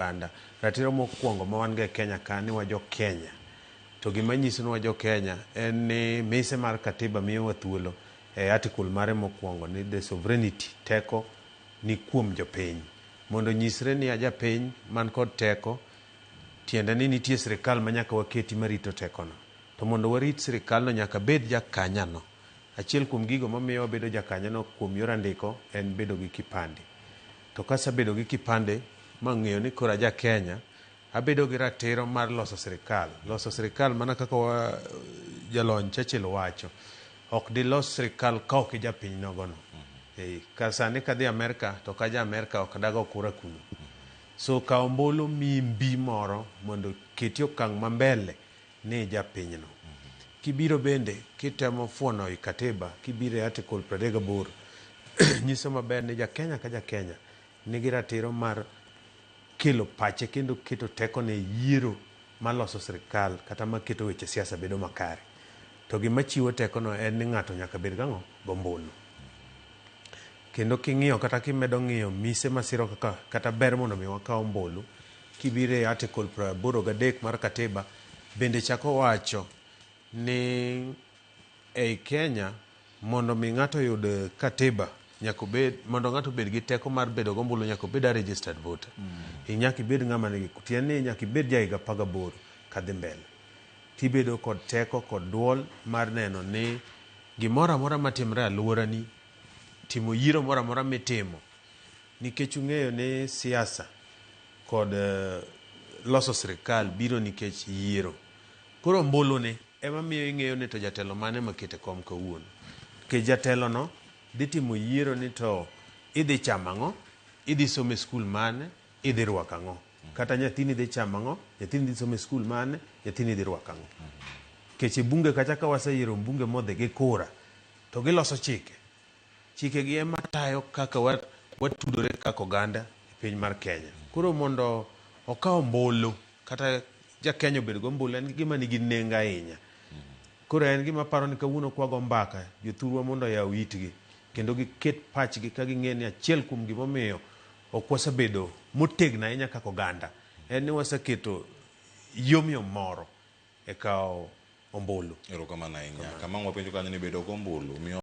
Oganda. Ratiro mokwongo ma wan go e Kenya ka ni wajo Kenya. To gima nyiso ni wajo Kenya en ni mise mar katiba miyowa thuolo e article mare mokwongo ni the sovereignty, teko ni kuom jopiny. Mondo onyisre ni ajapiny man kod teko, tiende ni nitie sirikal ma nyaka waketi marito tekono. To mondo warit sirikalno nyaka abed jakanyano. Achiel kuom gigo mamiyo wabedo jakanyano kuom yor andiko en bedo gi kipande. To kasebedo gi kipande mang'eyo ni koro aja Kenya, abedo gi ratiro mar loso sirikal. Loso sirikal mana kaka wa, jalony Churchill wacho, ok dilos sirikal ka ok ijapiny nogono. Eh, ka sani kadhi Amerka to ka ja Amerka ok dago kura kuno. So kawo ombulu miyi mbi moro mondo keti okang' ma mbele ni japinyno. Kibiro bende kitemo fuono i katiba, kibiro e article 38 nyiso maber ni ja Kenya ka ja Kenya nigi ratiro mar kelo pache kendo keto tekone e yiero maloso sirikal kata maketo weche siasa bedo makare. To gima chiwo tekono en ni ng'ato nyaka bed gang'o? Gombulu. Kendo king'iyo kata kimedo ng'iyo mise masiro kaka kata ber mondo mi wakaw ombulu, kibiro e article 83 mar katiba bende chako wacho ni ei Kenya mondo mi ng'ato oyud katiba nyaka obed mondo ng'ato obed gi teko mar bedo gombulu nyaka obed a registered voter. Nyaka ibed ng'ama nigi tiende ni nyaka ibed ja higa 18 kadhi mbele. Tibedo kod teko kod duol mar neno ni gimoro amora matimre e aluorani, timo yiero moro amora mitimo nikech ung'eyo ni siasa kod loso sirikal biro nikech yiero. Koro ombulu ni ema miyo ing'eyo ni to jatelo mane makete kom kawuono. Nikech jatelo no dhi timo yiero ni to idhi chamo ang'o, idhi somo e skul mane, idhi rwako ang'o. Kata nyathini dhi chamo ang'o, nyathini dhi somo e skul mane, nyathini dhi rwako ang'o. Nikech e bunge kacha ka waseyiero mbunge modhi gi kura, to giloso chike. Chike gi ema tayo kaka watudore kaka oganda e piny mar Kenya. Koro mondo okaw ombulu kata ja Kenya obed gombulu en gima nigi nengo ahinya. Koro en gima aparo ni kawuono kwago mbaka jothurwa mondo oyaw itgi kendo giket pachgi ka ging'e ni achiel kuom gimomiyo ok wasebedo motegno ahinya kaka oganda en ni waseketo yomyom moro e kawo ombulu. Erokamano ahinya. Kama ang' wapenjo kanyo ni bedo gombulu miyo